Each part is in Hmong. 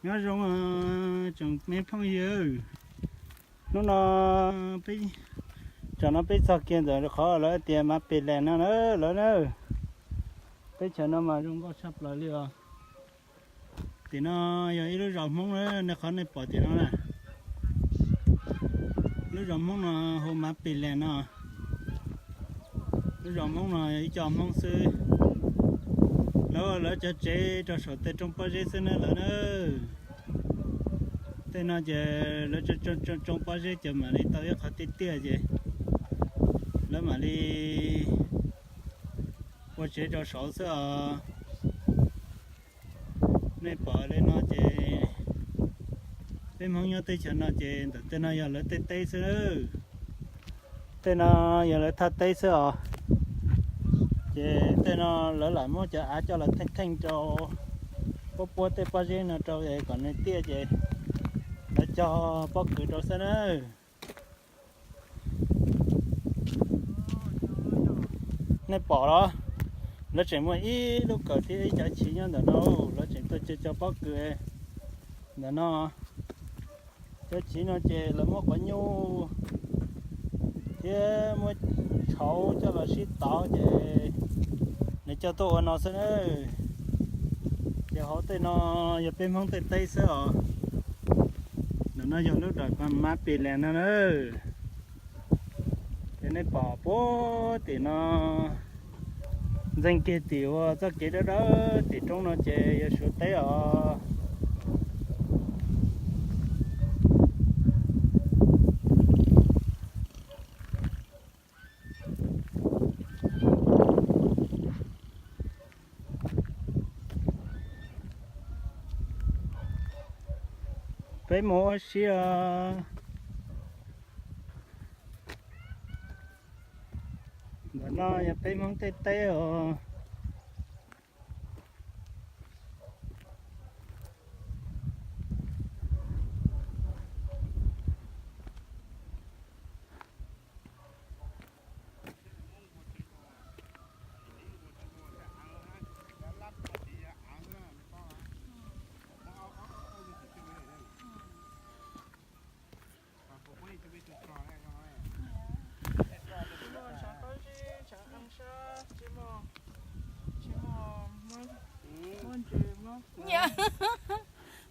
Nyob zoo tsoom me phooj ywg, hnub no peb, tsam no peb txog kiag ntawm qhov lawv tias Mab Pis Lees no na lawv na. Teb chaws no mas zoo nkauj tshaj plaws li os. Tim no yog ib lub zos Hmoob na, nej qhov nej pom tim no na. Lub zos Hmoob no hu Mab Pis Lees no. Lub zos Hmoob no yog ib co Hmoob xwb. Lawv, lawv cov tsev rau saum tej roob pob zeb xwb na lawv na. Tej no ces lawv roob pob zeb ces mam li tau ib qho tiaj tiaj ces lawv mam li ua tsev rau saud xwb os. Nej pom li no ces peb Hmoob nyob teb chaws no ces ntawm tej no yog lawv tej teb xwb. Tej no yog lawv thaj teb xwb os. Ces tej no lawv lam muab cov av coj los theej theej rau, puab puab tej pob zeb no rau kom nws tiaj ces lawv cog pob kws rau xwb na. Nej pom los, lawv tseem muaj ib lub kawm thiab ib cov chiv nyob ntawm no, lawv tseem tuaj cog cov pob kws ntawm no. Cov chiv no ces lawv muab quav nyuj thiab muab tshauv coj los sib tov ces nws coj tuaj ua no xwb na. Ces hauv tej no yog peb Hmoob tej teb xwb os. Ntawm no yog lub dawm Mab Pis Lees no na. Ces nej pom puag tim no, ntxeev kiag tim uas txoj kev dawb dawb tim roob no ces yog Suav teb os. Peb mus ua si os. Ntawm no yog peb Hmoob tej teb os.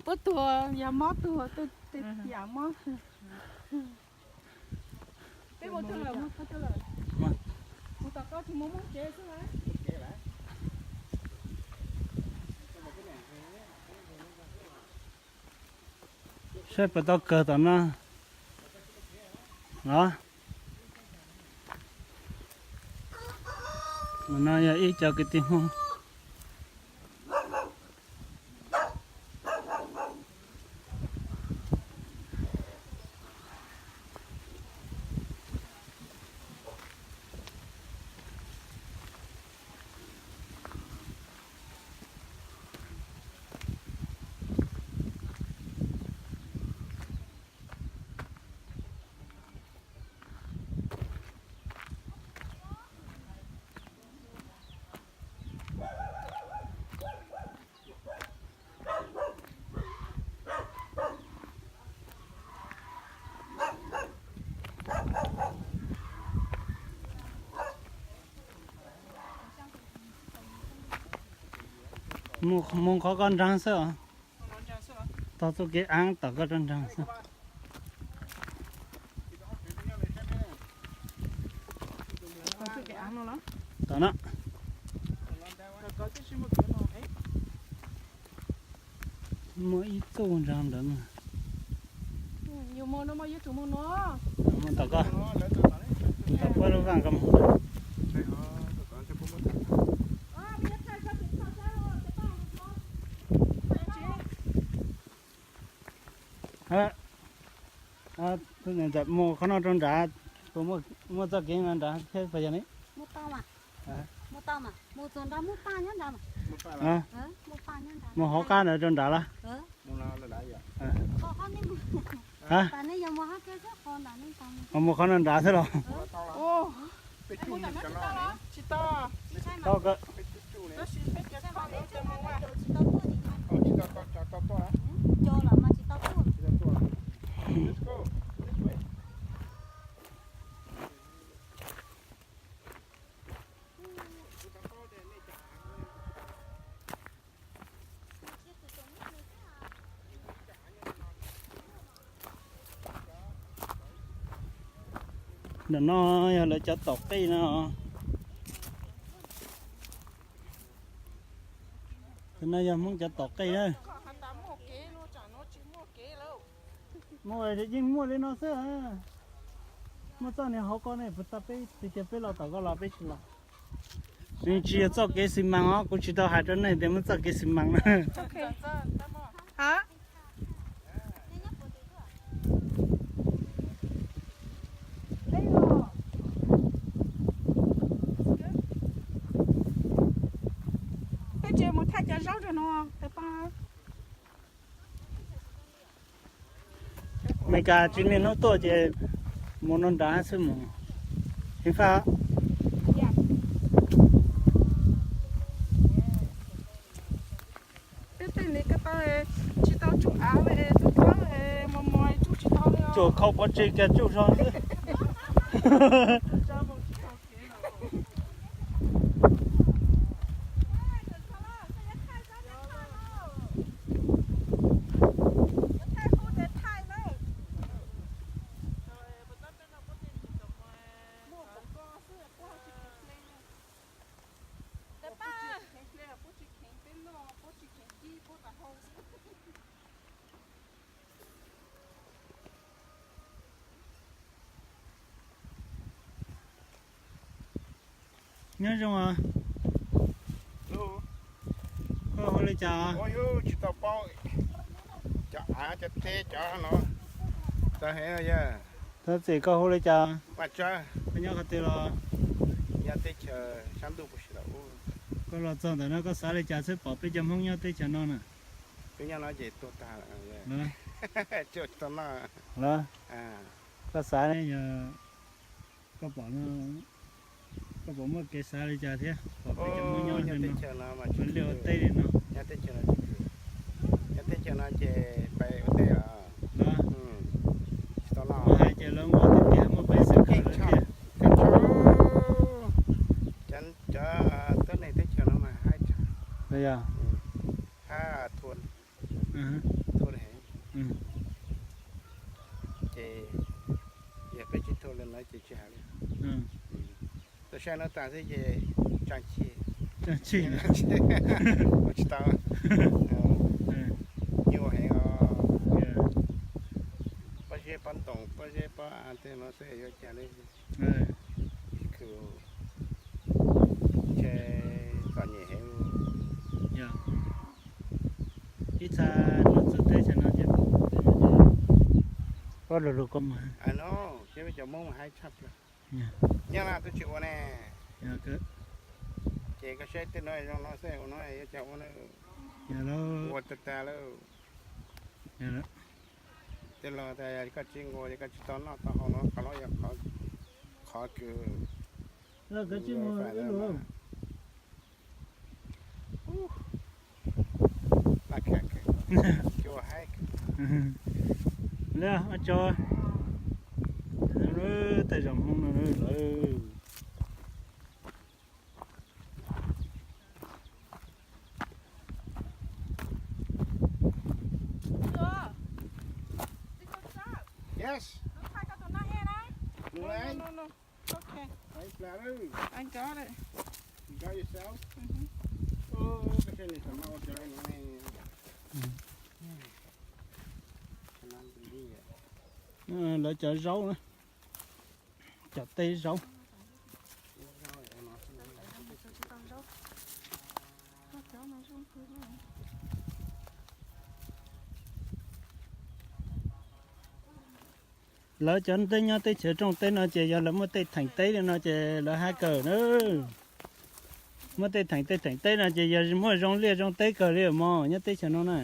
Puab tuag yog mob tuag, tej yam mob. Peb mus txog lawm, mus txog lawm. Mus tom koj tsis mus muab tsev xwb lawm. Saib puas tau kawg tom no los. No yog ib co kwv tij Hmoob. Mus qhov koj nraag xwb os. Tog txuj kev aav tom koj rau nraag xwb. Tom no. Muaj ib txuj nraag ntawd mas. Mus tom koj, tom puab lub vaaj koj mus. Mus qhov no rau nrad, puas muaj txoj kev no nrad thiab puas yog ne? Mus hauv qab ntawd rau nrad lawm. Mus qhov no nrad xwb los? Tsis tau. Tsis tau. Tsis tau. Ntawm no yog lawv cov tom qej no. Tus no yog Hmoob cov tom qej na. Muaj, yeej muaj li no xwb. Muaj txoj niag hauv ko ne, puas tau peb tiag tiag peb los tom ko los peb tsis los. Nws tsis yog txoj kev xi mas os, kuv tsis tau hais rau nej tias muaj txoj kev xi mas na. Peb tsis mus thaij cov zaub rau no, tus poj. Meskas tsis niaj hnub tuaj ces mus no nrad xwb mus. Heev faj. Peb tej li ko tau, tsis tau tsuj av, tsuj tshawb, mos mos tsuj tsis tau li. Tsuj khau pov tseg kiag tsuj zog xwb. Nyob zoo os. Koj hu li cas? Tsis tau paub cov av cov teb cov no. Txawv heev yog. Thov txim, koj hu li cas? Koj nyob qhov twg los? Nyob teb chaws sab ntuj puas tsis los ub. Koj los txog ntawm no koj xav li cas txheb pom peb cov Hmoob nyob teb chaws no na? Peb nyob no ces tuag tag lawm. Tsis tau noj. Los, koj xav yog koj pom no, koj puas muaj kev xav li cas thiab pom peb cov Hmoob nyob li ua liaj ua teb li no? Nyob teb chaws no ces peb ua teb os. Tsis tau noj. Hais ces lawv muaj tiag tiag, muaj peev xwm kawm lawv tiag. Cov tuab neeg teb chaws no mas haib tshaj. Hab thua, thua heev. Ces yog peb tsis thua li no ces tsis hais li. Tau saib no tas xwb ces tsaa chij, tsis tau, nyuaj heev os. Pob zeb pob ntoos pob zeb pob av tej no xwb yuav cas li. Khwv ntshe txom nyem heev. Ib txha nws txog teb chaws no ces pob lug lug koj mus. Ces peb cov Hmoob mas haib tshaj plaws. Nyob no twb tsis ua ne. Ces koj saib tej no zoo no xwb, ua no yuav cas ua na. Ua tag tag lawm. Tej laus tas koj tsis nqua ces koj tsis tau noj tau haus no, qhov no yog qhov kws Lawm, ua tsaug. Tej zaum Hmoob no lawm. Yes. No, no, no, no. Okay. I got it. You got yourself? Mm-hmm. Oh, cái xe này tao mau cho anh nghe. Cannot believe it. Lawv cov zaub na, cov teb zaub. Lawv cov teb nyob teb chaws rooj teb no ces yog lawv muaj tej theem teb li no ces lawv hab kawg na. Muaj tej theem tej theem teb no ces yog muaj zoo liaj zoo teb kawg li mog nyob teb chaws no na.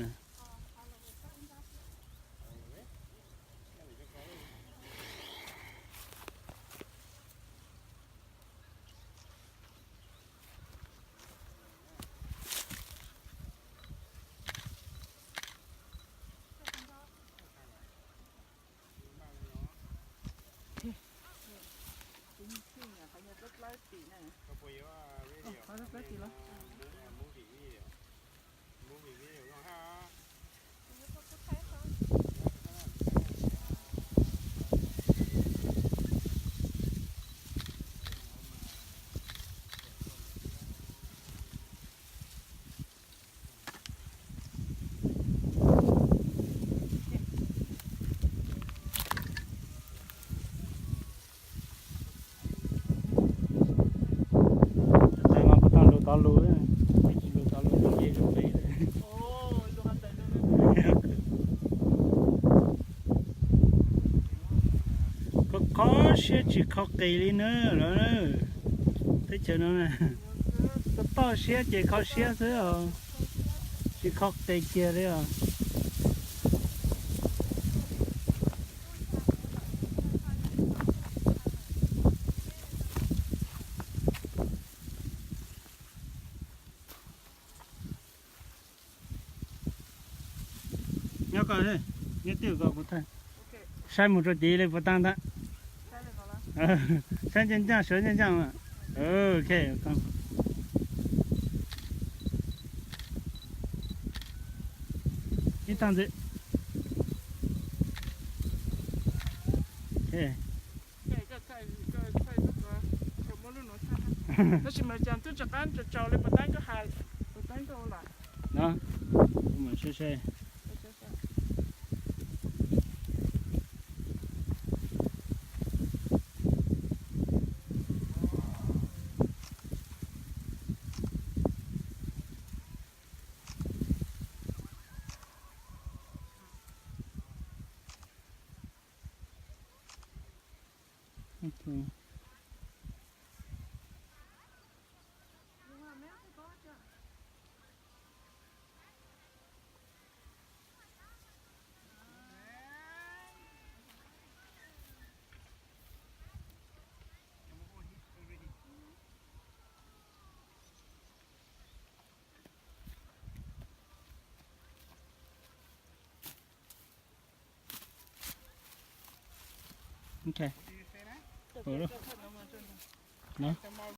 Siab tsis kho qis li na lawv. Teb chaws no na, toj toj siab ces kho siab xwb os, tsis kho qis kiag li os. Nyob ko, nyob twj ywm ko kuv thaij. Saib mus rau tid li puas tau ntag. Saib ncaj ncaj, sawv ncaj ncaj. Ok, ib tag ntxiv. Tab sis mas cas twb tsis qab tsaus tsaus li puas tab koj hais, puas tab koj ua lawm. No, mus seb seb. Ok. No.